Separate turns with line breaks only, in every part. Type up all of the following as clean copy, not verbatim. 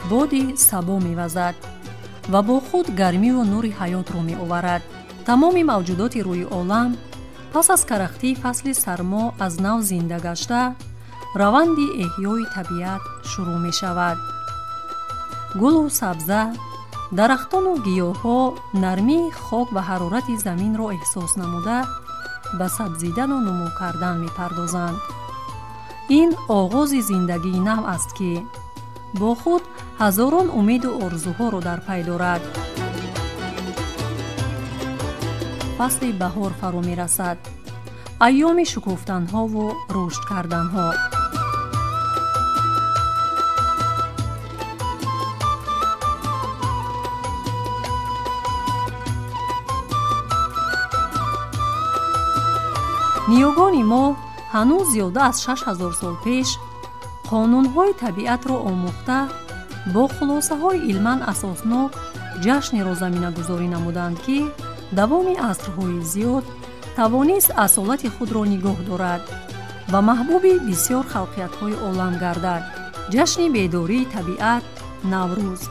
Боди сабо мевазад ва бо худ гармиву нури ҳаётро меоварад. Тамоми мавҷудоти рӯи олам пас аз карахтии фасли сармо аз нав зинда гашта, раванди эҳёи табиат шурӯъ мешавад. Гулу сабза, дарахтону гиёҳҳо нармии хок ва ҳарорати заминро эҳсос намуда, ба сабзидану нумӯ кардан мепардозанд. Ин оғози зиндагии нав аст, ки бо худ ҳазорон умеду орзуҳоро дар пай дорад. Фасли баҳор фаро мерасад, айёми шукуфтанҳову рушд карданҳо. Ниёгони мо ҳанӯз зиёда аз 6000 сол пеш қонунҳои табиатро омӯхта, бо хулосаҳои илман асоснок ҷашнеро заминагузорӣ намуданд, ки давоми асрҳои зиёд тавонист асолати худро нигоҳ дорад ва маҳбуби бисёр халқиятҳои олам гардад. Ҷашни бедории табиат Наврӯз,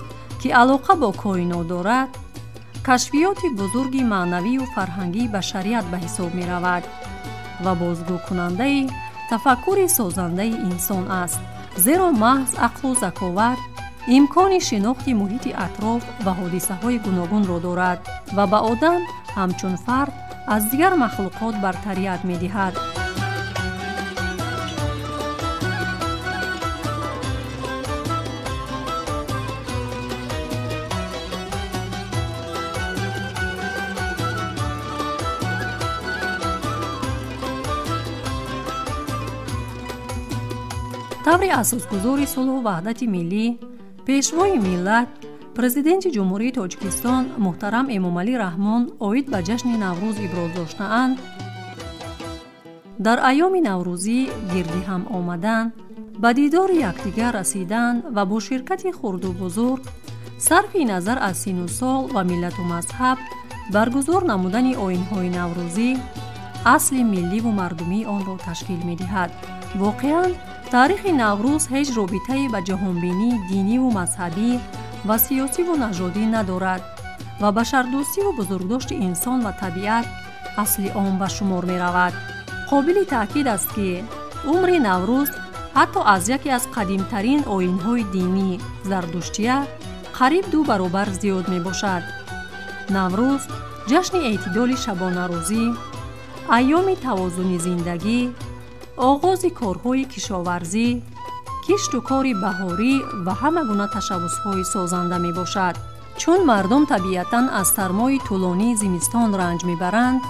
ки алоқа бо коинот дорад, кашфиёти бузурги маънавию фарҳангии башарият ба ҳисоб меравад ва бозгӯкунандаи тафаккури созандаи инсон аст. Зеро маҳз ақлу заковат имкони шинохти муҳити атроф ва ҳодисаҳои гуногунро дорад ва ба одам ҳамчун фард аз дигар махлуқот бартарият медиҳад. Таври асосгузори сулҳу ваҳдати миллӣ, пешвои миллат, Президенти Ҷумҳурии Тоҷикистон муҳтарам Эмомалӣ Раҳмон оид ба ҷашни Наврӯз иброз доштаанд, дар айёми наврӯзӣ гирди ҳам омадан, ба дидори якдигар расидан ва бо ширкати хурду бузург, сарфи назар аз сину сол ва миллату мазҳаб баргузор намудани оинҳои наврӯзӣ асли милливу мардумии онро ташкил медиҳад. Воқеан, таърихи Наврӯз ҳеҷ робитае ба ҷаҳонбинии диниву мазҳабӣ ва сиёсиву нажодӣ надорад ва башардӯстиву бузургдошти инсон ва табиат асли он ба шумор меравад. Қобили таъкид аст, ки умри Наврӯз ҳатто аз яке аз қадимтарин оинҳои динӣ зардуштия қариб 2 баробар зиёд мебошад. Наврӯз ҷашни эътидоли шабонарӯзӣ, айёми тавозуни зиндагӣ, оғози корҳои кишоварзӣ, кишту кори баҳорӣ ва ҳама гуна ташаббусҳои созанда мебошад. Чун мардум табиатан аз сармои тӯлонии зимистон ранҷ мебаранд,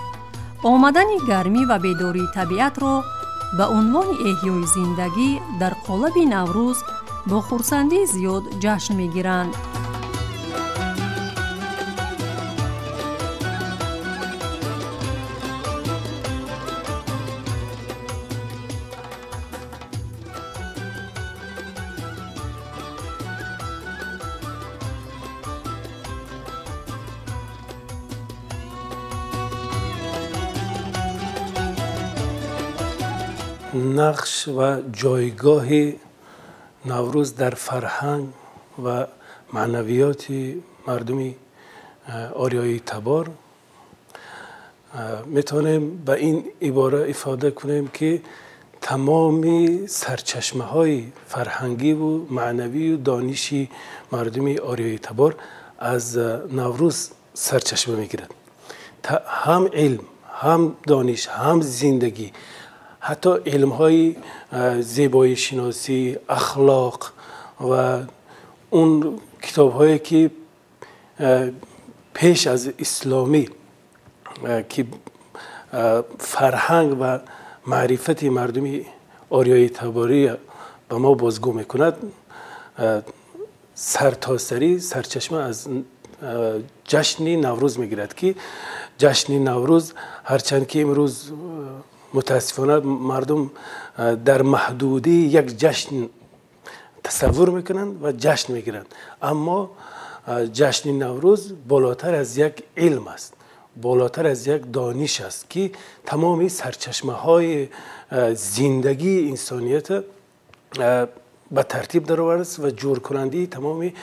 омадани гармӣ ва бедории табиатро ба унвони эҳёи зиндагӣ дар қолаби Наврӯз бо хурсандии зиёд ҷашн мегиранд.
Нақш ва ҷойгоҳи Наврӯз дар фарҳанг ва маънавиёти мардуми ориёии табор метавонем ба ин ибора ифода кунем, ки тамоми сарчашмаҳои фарҳангиву маънавию дониши мардуми ориёии табор аз Наврӯз сарчашма мегирад. Ҳам илм, ҳам дониш, ҳам зиндагӣ, ҳатто илмҳои зебоишиносӣ, ахлоқ ва он китобҳое ки пеш аз исломӣ ки фарҳанг ва маърифати мардуми ориёии таборӣ ба мо бозгӯ мекунад, сартосарӣ сарчашма аз ҷашни Наврӯз мегирад, ки ҷашни Наврӯз ҳарчанд ки имрӯз мутаассифона мардум дар маҳдудии як ҷашн тасаввур мекунанд ва ҷашн мегиранд, аммо ҷашни Наврӯз болотар аз як илм аст, болотар аз як дониш аст, ки тамоми сарчашмаҳои зиндагии инсоният ба тартиб даровардааст ва ҷӯркунандаи тамоми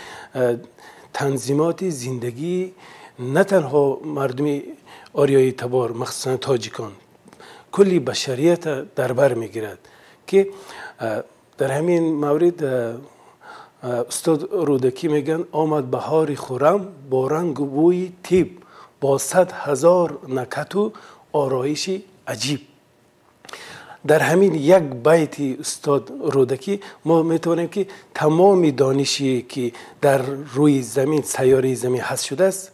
танзимоти зиндагии на танҳо мардуми ориёи табор, махсусан тоҷикон, кулли башарията дар бар мегирад, ки дар ҳамин маврид устод Рӯдакӣ мегӯянд: омад баҳори хуррам бо рангу бӯи тиб, бо 100 ҳазор накату ороиши аҷиб. Дар ҳамин як байти устод Рӯдакӣ мо метавонем, ки тамоми донише, ки дар рӯи замин, сайёраи замин ҳаст шудааст,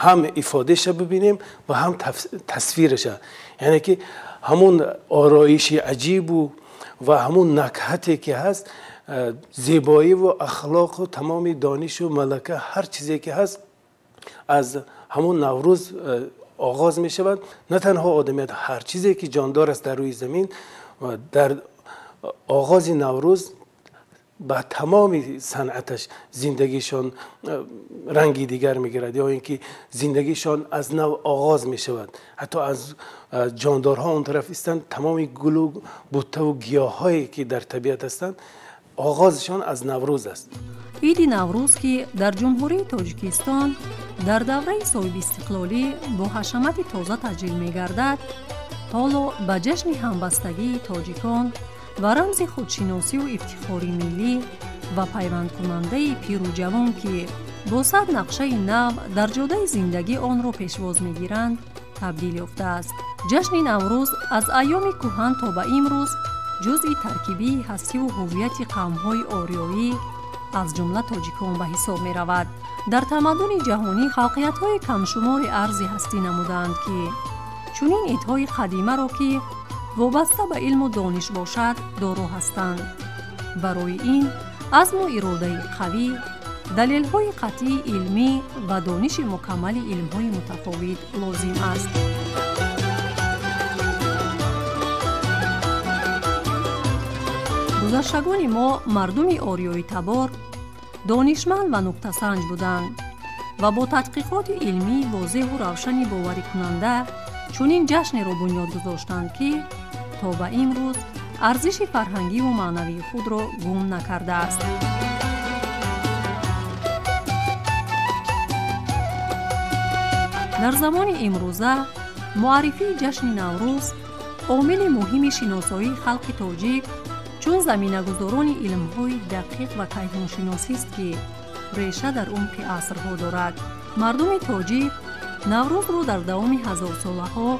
ҳам ифодаша бибинем ва ҳам тасвираша, яъне ки ҳамун ороиши аҷибу ва ҳамун накҳате ки ҳаст, зебоиву ахлоқу тамоми донишу малака, ҳар чизе ки ҳаст, аз ҳамун Наврӯз оғоз мешавад. На танҳо одамият, ҳар чизе ки ҷондор аст дар рӯи замин, дар оғози Наврӯз ба тамоми санъаташ зиндагишон ранги дигар мегирад, ё ин ки зиндагишон аз нав оғоз мешавад. Ҳатто аз ҷондорҳо он тараф истанд, тамоми гулу буттаву гиёҳҳое ки дар табиат ҳастанд, оғозашон аз Наврӯз аст.
Иди Наврӯз, ки дар Ҷумҳурии Тоҷикистон дар давраи соҳибистиқлолӣ бо ҳашамати тоза таҷлил мегардад, ҳоло ба ҷашни ҳамбастагии тоҷикон ва рамзи худшиносиву ифтихори миллӣ ва пайвандкунандаи пиру ҷавон, ки бо 100 нақшаи нав дар ҷодаи зиндагӣ онро пешвоз мегиранд, табдил ёфтааст. Ҷашни Наврӯз аз айёми кӯҳан то ба имрӯз ҷузъи таркибии ҳастиву ҳуввияти қавмҳои ориёӣ, аз ҷумла тоҷикон, ба ҳисоб меравад. Дар тамаддуни ҷаҳонӣ халқиятҳои камшумори арзи ҳастӣ намуданд, ки чунин идҳои қадимаро, ки вобаста ба илму дониш бошад, доро ҳастанд. Барои ин азму иродаи қавӣ, далелҳои қатъии илмӣ ва дониши мукаммали илмҳои мутафовит лозим аст. Гузаштагони мо, мардуми ориёитабор, донишманд ва нуқтасанҷ буданд ва бо тадқиқоти илмии возеҳу равшани боварикунанда чунин ҷашнеро бунёд гузоштанд, ки то ба имрӯз арзиши фарҳангиву маънавии худро гум накардааст. Дар замони имрӯза муаррифии ҷашни Наврӯз омили муҳими шиносоии халқи тоҷик чун заминагузорони илмҳои дақиқ ва кайҳоншиносист, ки реша дар умқи асрҳо дорад. Мардуми тоҷик Наврӯзро дар давоми ҳазорсолаҳо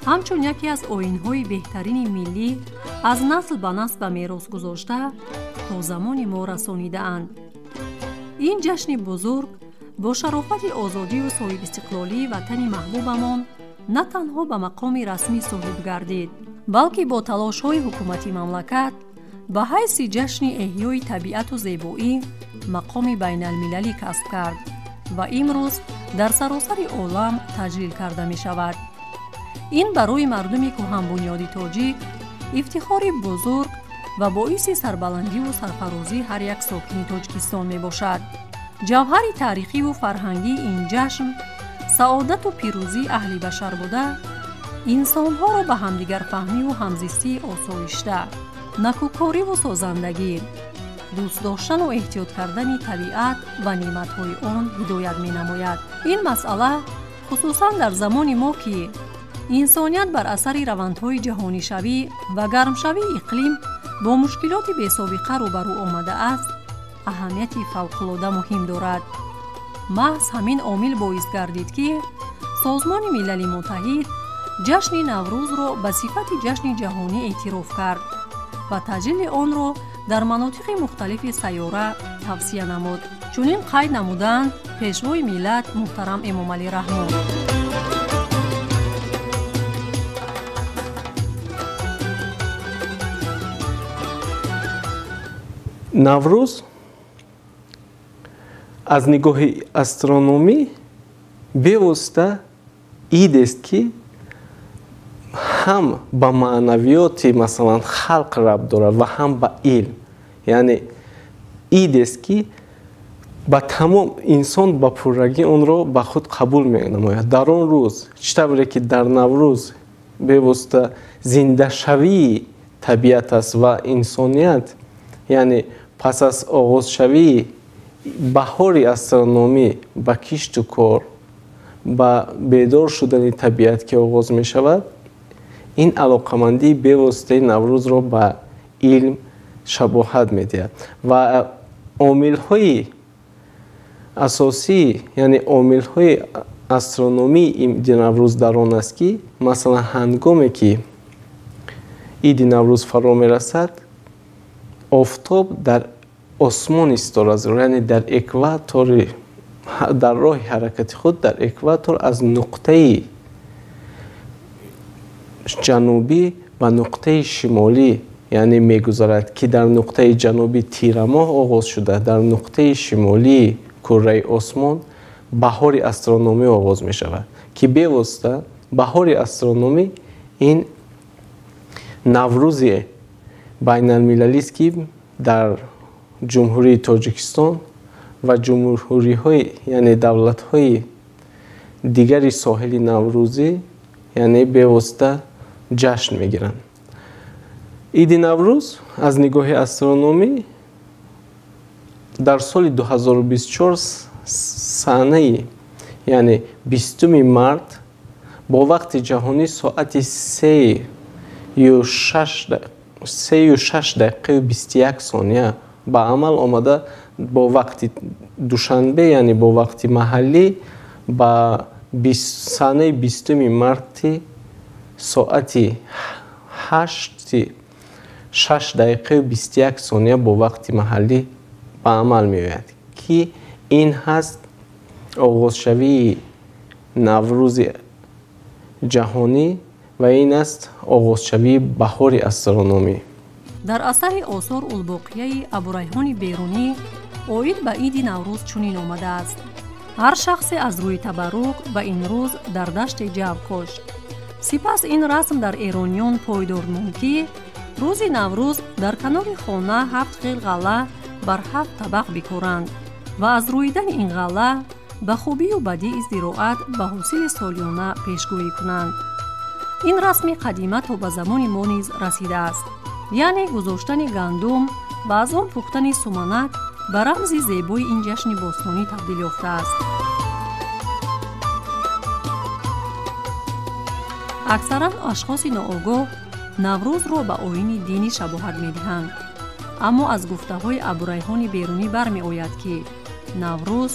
ҳамчун яке аз оинҳои беҳтарини миллӣ аз насл ба насл ба мерос гузошта то замони мо расонидаанд. Ин ҷашни бузург бо шарофати озодию соҳибистиқлолии ватани маҳбубамон на танҳо ба мақоми расмӣ соҳиб гардид, балки бо талошҳои ҳукумати мамлакат ба ҳайси ҷашни эҳёи табиату зебоӣ мақоми байналмилалӣ касб кард ва имрӯз дар саросари олам таҷлил карда мешавад. Ин барои мардуми кӯҳанбунёди тоҷик ифтихори бузург ва боиси сарбаландиву сарфарозии ҳар як сокини Тоҷикистон мебошад. Ҷавҳари таърихиву фарҳангии ин ҷашн саодату пирӯзии аҳли башар буда, инсонҳоро ба ҳамдигарфаҳмиву ҳамзистии осоишта, накӯкориву созандагӣ, дӯст доштану эҳтиёт кардани табиат ва неъматҳои он ҳидоят менамояд. Ин масъала хусусан дар замони мо, ки инсоният бар асари равандҳои ҷаҳонишавӣ ва гармшавии иқлим бо мушкилоти бесобиқа рӯбарӯ омадааст, аҳамияти фавқулода муҳим дорад. Маҳз ҳамин омил боис гардид, ки Созмони Милали Муттаҳид ҷашни Наврӯзро ба сифати ҷашни ҷаҳонӣ эътироф кард ва таҷлили онро дар манотиқи мухталифи сайёра тавсия намуд. Чунин қайд намуданд Пешвои миллат муҳтарам Эмомалӣ Раҳмон.
Наврӯз аз нигоҳи астрономӣ бевосита идест, ки ҳам ба маънавиёти, масалан, халқ рабт дорад ва ҳам ба илм. Яъне идест, ки ба тамом инсон ба пуррагӣ онро ба худ қабул менамояд. Дар он рӯз, чӣ тавре ки дар Наврӯз бевосита зиндашавии табиат аст ва инсоният Яъне пас аз оғозшавии баҳори астрономӣ ба кишту кор, ба бедор шудани табиат ки оғоз мешавад, ин алоқамандии бевоситаи Наврӯзро ба илм шабоҳат медиҳад. Ва омилҳои асосӣ, яъне омилҳои астрономии иди Наврӯз дар он аст, ки масалан ҳангоме ки иди Наврӯз фаро мерасад, офтоб дар осмон исторад, яъне дар экватори, дар роҳи ҳаракати худ дар экватор аз нуқтаи ҷанубӣ ба нуқтаи шимолӣ яъне мегузарад, ки дар нуқтаи ҷанубӣ тирамоҳ оғоз шуда, дар нуқтаи шимолии курраи осмон баҳори астрономӣ оғоз мешавад, ки бевосита баҳори астрономӣ ин Наврӯзи байналмилалист, ки дар Ҷумҳурии Тоҷикистон ва ҷумҳуриҳои, яъне давлатҳои дигари соҳили наврӯзӣ, яъне бевосита ҷашн мегиранд. Иди Наврӯз аз нигоҳи астрономӣ дар соли 2024 санаи, яъне 20 март бо вақти ҷаҳонӣ соати 3:06:21 ба амал омада, бо вақти Душанбе, яъне бо вақти маҳаллӣ ба санаи 20 марти соати 8:06:21 бо вақти маҳаллӣ ба амал меояд, ки ин ҳаст оғозшавии Наврӯзи ҷаҳонӣ ва ин аст оғозшавии баҳори астрономӣ.
Дар асари Осор улбоқияи Абурайҳони Берунӣ оид ба иди Наврӯз чунин омадааст: ҳар шахсе аз рӯи табаррук ба ин рӯз дар дашти ҷав кошт. Сипас ин расм дар эрониён пойдор монд, ки рӯзи Наврӯз дар канори хона 7 хел ғалла бар 7 табақ бикоранд ва аз рӯидани ин ғалла ба хубию бадии зироат ба ҳосили солиёна пешгӯӣ кунанд. Ин расми қадима то ба замони мо низ расидааст, яъне гузоштани гандум ва аз он пухтани суманак ба рамзи зебои ин ҷашни бостонӣ табдил ёфтааст. Аксаран ашхоси ноогоҳ Наврӯзро ба оини динӣ шабоҳат медиҳанд, аммо аз гуфтаҳои Абурайҳони Берунӣ бармеояд, ки Наврӯз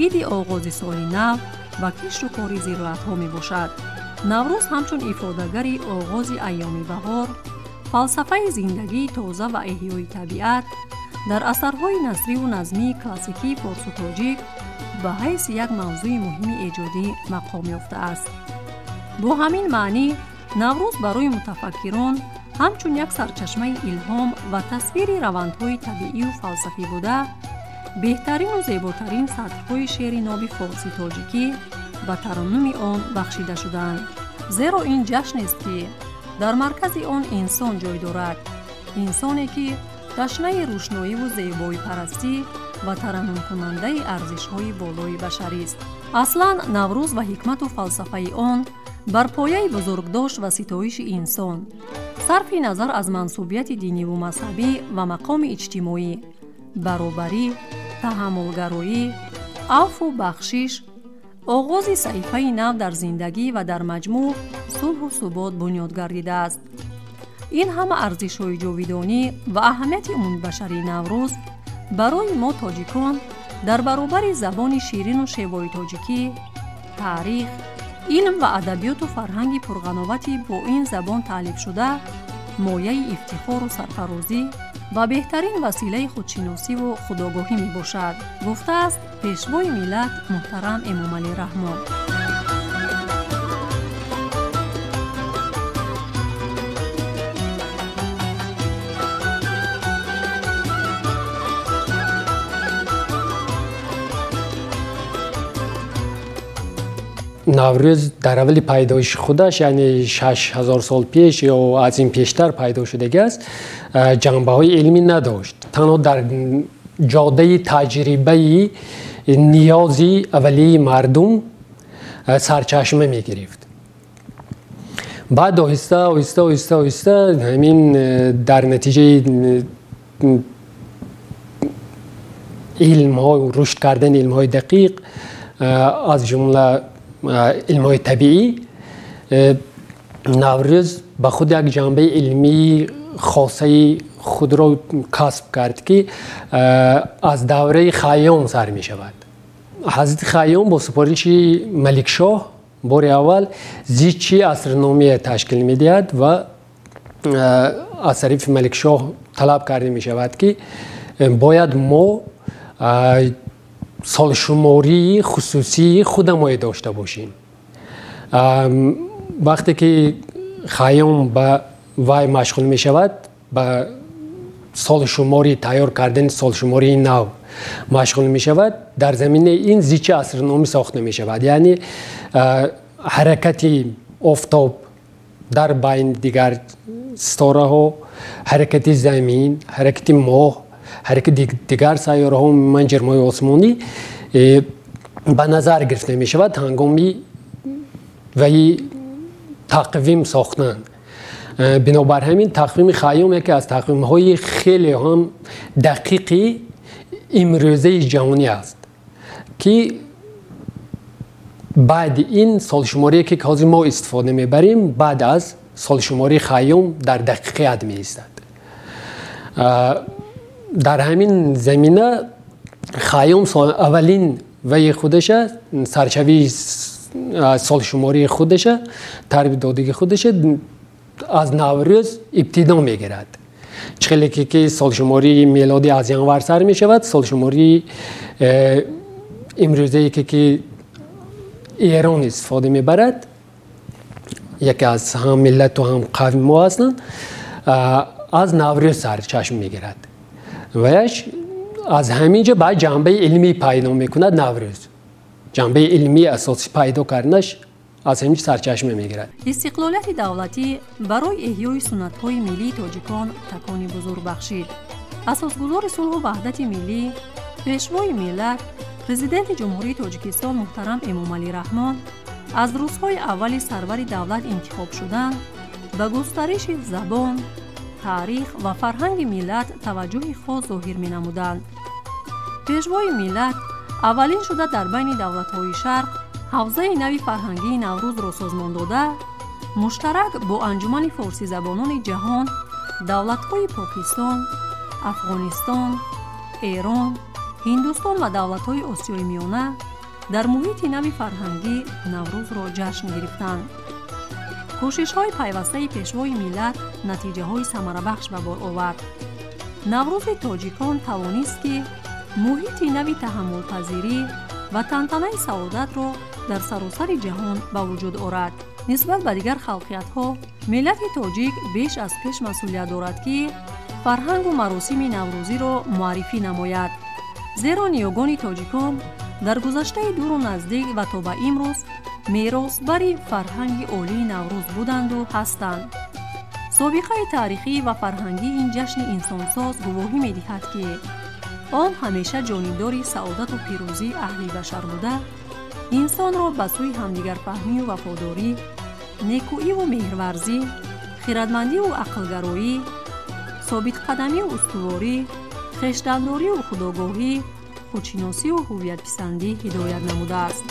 иди оғози соли нав ва кишту кори зироатҳо мебошад. Наврӯз ҳамчун ифодагари оғози айёми баҳор, фалсафаи зиндагии тоза ва эҳёи табиат дар асарҳои насриву назмии классикии форсу тоҷик ба ҳайси як мавзӯи муҳими эҷодӣ мақом ёфтааст. Бо ҳамин маънӣ Наврӯз барои мутафаккирон ҳамчун як сарчашмаи илҳом ва тасвири равандҳои табиию фалсафӣ буда, беҳтарину зеботарин сатрҳои шеъри ноби форсӣ-тоҷикӣ ба тараннуми он бахшида шудаанд. Зеро ин ҷашнест, ки дар маркази он инсон ҷой дорад, инсоне ки ташнаи рӯшноиву зебоипарастӣ ва тараннумкунандаи арзишҳои болои башарист. Аслан Наврӯз ва ҳикмату фалсафаи он бар пояи бузургдошт ва ситоиши инсон, сарфи назар аз мансубияти диниву мазҳабӣ ва мақоми иҷтимоӣ, баробарӣ, таҳаммулгароӣ, афву бахшиш, оғози саҳифаи нав дар зиндагӣ ва дар маҷмӯъ сулҳу субот бунёд гардидааст. Ин ҳама арзишҳои ҷовидонӣ ва аҳамияти умумибашарии Наврӯз барои мо тоҷикон дар баробари забони ширину шевои тоҷикӣ, таърих, илм ва адабиёту фарҳанги пурғановати бо ин забон таълифшуда мояи ифтихору сарфарозӣ ва беҳтарин василаи худшиносиву худогоҳӣ мебошад, гуфтааст Пешвои миллат муҳтарам Эмомалӣ Раҳмон.
Наврӯз дар аввали пайдоиши худаш, яъне 6000 сол пеш ё аз ин пештар пайдо шудагиаст, ҷанбаҳои илмӣ надошт. Танҳо дар ҷодаи таҷрибаи ниёзи аввалии мардум сарчашма мегирифт. Баъд оҳиста оҳиста оҳиста оҳиста ҳамин дар натиҷаи илмҳо, рушд кардани илмҳои дақиқ, аз ҷумла илмҳои табиӣ, Наврӯз ба худ як ҷанбаи илмии хосаи худро касб кард, ки аз давраи Хайём сар мешавад. Ҳазрати Хайём бо супориши Маликшоҳ бори аввал зичи астрономия ташкил медиҳад ва аз тарафи Маликшоҳ талаб карда мешавад, ки бояд мо солшумории хусусии худамое дошта бошем. Вақте ки Хайём ба вай машғул мешавад, ба солшуморӣ тайёр кардани солшумории нав машғул мешавад, дар заминаи ин зичи астрономӣ сохта мешавад. Яъне ҳаракати офтоб дар байни дигар ситораҳо, ҳаракати замин, ҳаракати моҳ, ҳаракати дигар сайёраҳо, умуман ҷирмҳои осмонӣ ба назар гирифта мешавад ҳангоми ваи тақвим сохтан. Бинобар ҳамин тақвими Хайём яке аз тақвимҳои хеле ҳам дақиқи имрӯзаи ҷаҳонӣ аст, ки баъди ин солшуморие ки ҳозир мо истифода мебарем, баъд аз солшумории Хайём дар дақиқият меистад. Дар ҳамин замина Хайём аввалин ваи худаша, сарчавии солшумории худаша, тарби додагии худаша аз Наврӯз ибтидо мегирад. Чӣ хеле ки солшумории мелодӣ аз январ сар мешавад, солшумории имрӯзае ки Эрон истифода мебарад, яке аз ҳам миллату ҳам қавми мо ҳастанд, аз Наврӯз сарчашм мегирад. Ваяш аз ҳамин ҷо баъд ҷанбаи илмӣ пайдо мекунад Наврӯз. Ҷанбаи илмии асосӣ пайдо карданаш аз ҳамин ҷо сарчашма мегирад.
Истиқлолияти давлатӣ барои эҳёи суннатҳои миллии тоҷикон такони бузург бахшид. Асосгузори сулҳу ваҳдати миллӣ, пешвои миллат, Президенти Ҷумҳурии Тоҷикистон муҳтарам Эмомалӣ Раҳмон аз рӯзҳои аввали сарвари давлат интихоб шудан ба густариши забон, таърих ва фарҳанги миллат таваҷҷӯҳи хос зоҳир менамуданд. Пешвои миллат аввалин шуда дар байни давлатҳои Шарқ ҳавзаи нави фарҳангии Наврӯзро созмон дода, муштарак бо Анҷумани форсизабонони ҷаҳон, давлатҳои Покистон, Афғонистон, Эрон, Ҳиндустон ва давлатҳои Осиёи Миёна дар муҳити нави фарҳангӣ Наврӯзро ҷашн гирифтанд. Кӯшишҳои пайвастаи пешвои миллат натиҷаҳои самарабахш ба бор овард. Наврӯзи тоҷикон тавонист, ки муҳити нави таҳаммулпазирӣ ва тантанаи саодатро дар саросари ҷаҳон ба вуҷуд орад. Нисбат ба дигар халқиятҳо миллати тоҷик беш аз пеш масъулият дорад, ки фарҳангу маросими наврӯзиро муаррифӣ намояд. Зеро ниёгони тоҷикон дар гузаштаи дуру наздик ва то ба имрӯз меросбари фарҳанги олии Наврӯз буданду ҳастанд. Собиқаи таърихӣ ва фарҳангии ин ҷашни инсонсоз гувоҳӣ медиҳад, ки он ҳамеша ҷонибдори саодату пирӯзии аҳли башар буда, инсонро ба сӯи ҳамдигарфаҳмию вафодорӣ, некӯиву меҳрварзӣ, хирадмандиву ақлгароӣ, собитқадамию устуворӣ, хештандорию худогоҳӣ, худшиносию ҳуввиятписандӣ ҳидоят намудааст.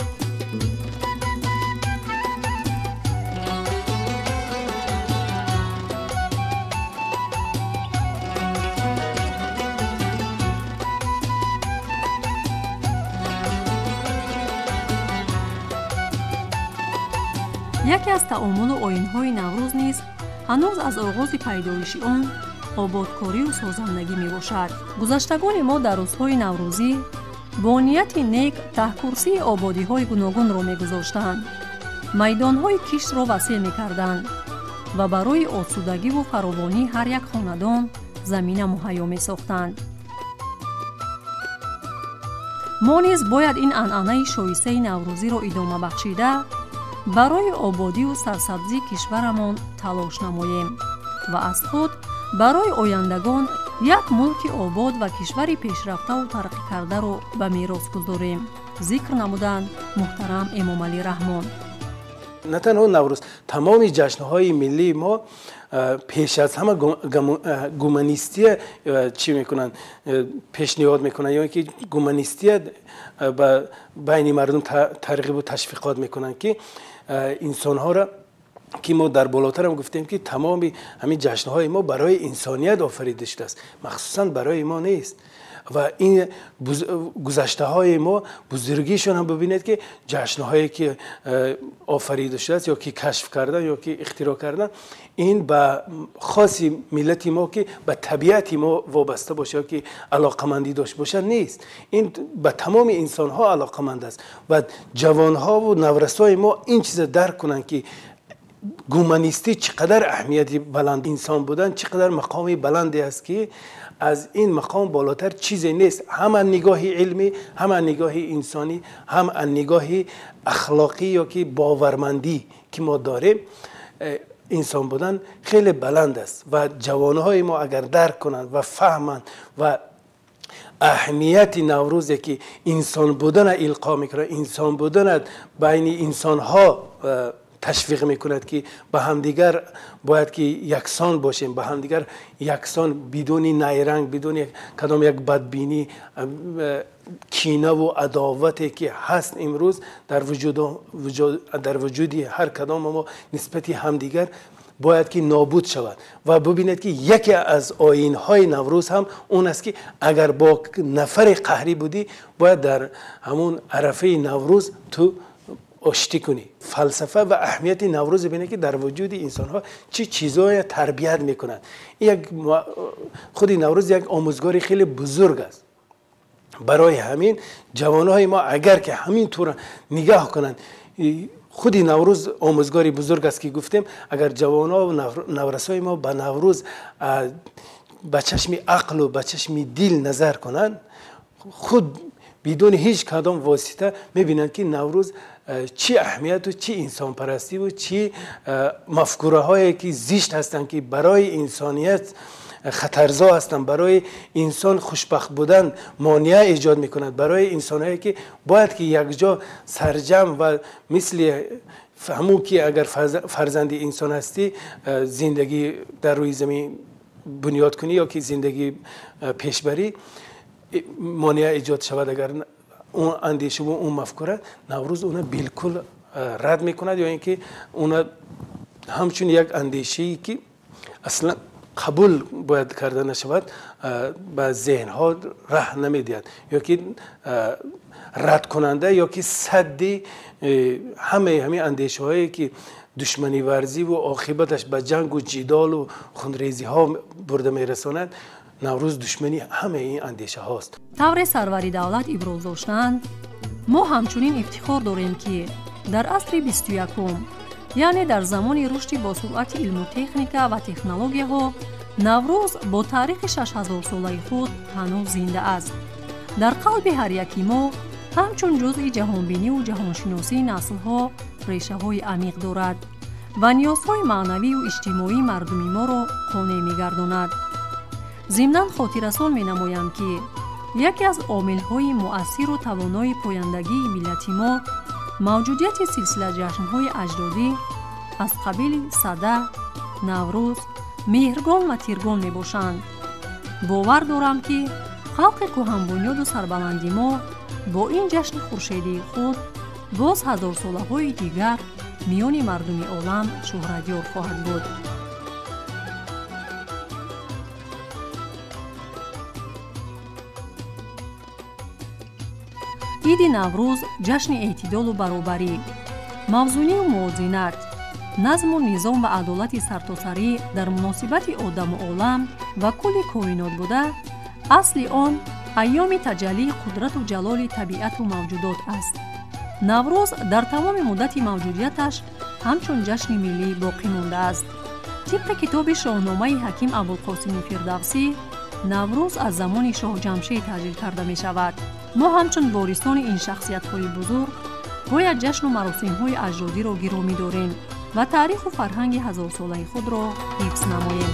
Яке аз таомулу оинҳои Наврӯз низ ҳанӯз аз оғози пайдоиши он ободкорию созандагӣ мебошад. Гузаштагони мо дар рӯзҳои наврӯзӣ бо нияти нек таҳкурсии ободиҳои гуногунро мегузоштанд, майдонҳои киштро васеъ мекарданд ва барои осудагиву фаровонии ҳар як хонадон замина муҳайё месохтанд. Мо низ бояд ин анъанаи шоистаи наврӯзиро идома бахшида, барои ободиву сарсабзии кишварамон талош намоем ва аз худ барои ояндагон як мулки обод ва кишвари пешрафтаву тараққикардаро ба мерос гузорем, зикр намуданд муҳтарам Эмомалӣ Раҳмон.
На танҳо Наврӯз, тамоми ҷашнҳои миллии мо пеш аз ҳама гуманистия чӣ мекунанд, пешниҳод мекунанд, ё ки гуманистия ба байни мардум тарғибу ташвиқот мекунанд, ки инсонҳоро, ки мо дар болотарам гуфтем, ки тамоми ҳамин ҷашнҳои мо барои инсоният офарида шудааст, махсусан барои мо нест. Ва ин гузаштаҳои мо, бузургишон ҳам бибинед, ки ҷашнҳое ки офарида шудааст ё ки кашф кардан ё ки ихтироъ кардан, ин ба хоси миллати мо, ки ба табиати мо вобаста бошад ё ки алоқамандӣ дошт бошад, нест. Ин ба тамоми инсонҳо алоқаманд аст ва ҷавонҳову наврасои мо ин чиза дарк кунанд, ки гуманистӣ чӣ қадар аҳамияти баланд, инсон будан чӣ қадар мақоми баланде аст, ки аз ин мақом болотар чизе нест. Ҳам аз нигоҳи илмӣ, ҳам аз нигоҳи инсонӣ, ҳам аз нигоҳи ахлоқӣ ё ки бовармандӣ, ки мо дорем, инсон будан хеле баланд аст. Ва ҷавонҳои мо агар дарк кунанд ва фаҳманд ва аҳамияти Наврӯзе, ки инсон будана илқо мекунад, инсон будана байни инсонҳо ташвиқ мекунад, ки ба ҳамдигар бояд ки яксон бошем, ба ҳамдигар яксон, бидуни найранг, бидуни кадом як бадбинӣ, кинаву адовате, ки ҳаст имрӯз дар вуҷуди ҳар кадома мо нисбати ҳамдигар, бояд ки нобуд шавад. Ва бибинед, ки яке аз оинҳои Наврӯз ҳам он аст, ки агар бо нафаре қаҳрӣ будӣ, бояд дар ҳамун арафаи Наврӯз ту оштӣ кунӣ. Фалсафа ва аҳамияти Наврӯз бинед, ки дар вуҷуди инсонҳо чӣ чизое тарбият мекунад. Як худи Наврӯз як омӯзгори хеле бузург аст. Барои ҳамин ҷавонҳои мо агар ки ҳамин тура нигаҳ кунанд, худи Наврӯз омӯзгори бузург аст, ки гуфтем, агар ҷавонҳо ва наврасои мо ба Наврӯз ба чашми ақлу ба чашми дил назар кунанд, худ бидуни ҳеҷ кадом восита мебинанд, ки Наврӯз чӣ аҳамияту чӣ инсонпарастиву чӣ мафкураҳое, ки зишт ҳастанд, ки барои инсоният хатарзо ҳастанд, барои инсон хушбахт будан монеа эҷод мекунад, барои инсонҳое, ки бояд ки якҷо сарҷамъ ва мисли ҳамун, ки агар фарзанди инсон ҳастӣ, зиндагӣ дар рӯи замин бунёд кунӣ ё ки зиндагӣ пешбарӣ, монеа эҷод шавад агар он андешаву он мафкура, Наврӯз она билкул рад мекунад ё ин ки она ҳамчун як андешае, ки аслан қабул бояд карда нашавад, ба зеҳнҳо раҳ намедиҳад, ё ки радкунанда ё ки садди ҳамаи ҳамин андешаҳое, ки душманиварзиву оқибаташ ба ҷангу ҷидолу хунрезиҳо бурда мерасонад. Наврӯз душмани ҳамаи ин андешаҳост.
Тавре сарвари давлат иброз доштанд, мо ҳамчунин ифтихор дорем, ки дар асри 21-ум, яъне дар замони рушди босуръати илму техника ва технологияҳо, Наврӯз бо таърихи 6000-солаи худ ҳанӯз зинда аст. Дар қалби ҳар яки мо ҳамчун ҷузъи ҷаҳонбиниву ҷаҳоншиносии наслҳо решаҳои амиқ дорад ва ниёзҳои маънавию иҷтимоии мардуми моро қонеъ мегардонад. Зимнан хотиррасон менамоям, ки яке аз омилҳои муассиру тавонои пояндагии миллати мо мавҷудияти силсила ҷашнҳои аҷдодӣ аз қабили Сада, Наврӯз, Меҳргон ва Тиргон мебошанд. Бовар дорам, ки халқи кӯҳанбунёду сарбаланди мо бо ин ҷашни хуршедии худ боз ҳазорсолаҳои дигар миёни мардуми олам шӯҳратёр хоҳад буд. Иди Наврӯз ҷашни эътидолу баробарӣ, мавзунию мувозинат, назму низом ва адолати сартосарӣ дар муносибати одаму олам ва кулли коинот буда, асли он айёми таҷаллии қудрату ҷалоли табиату мавҷудот аст. Наврӯз дар тамоми муддати мавҷудияташ ҳамчун ҷашни миллӣ боқӣ мондааст. Тибқи китоби Шоҳномаи ҳаким Абулқосими Фирдавсӣ, Наврӯз аз замони Шоҳ Ҷамшед таҷлил карда мешавад. Мо ҳамчун ворисони ин шахсиятҳои бузург бояд ҷашну маросимҳои аҷдодиро гиромӣ дорем ва таъриху фарҳанги ҳазорсолаи худро ҳифз намоем.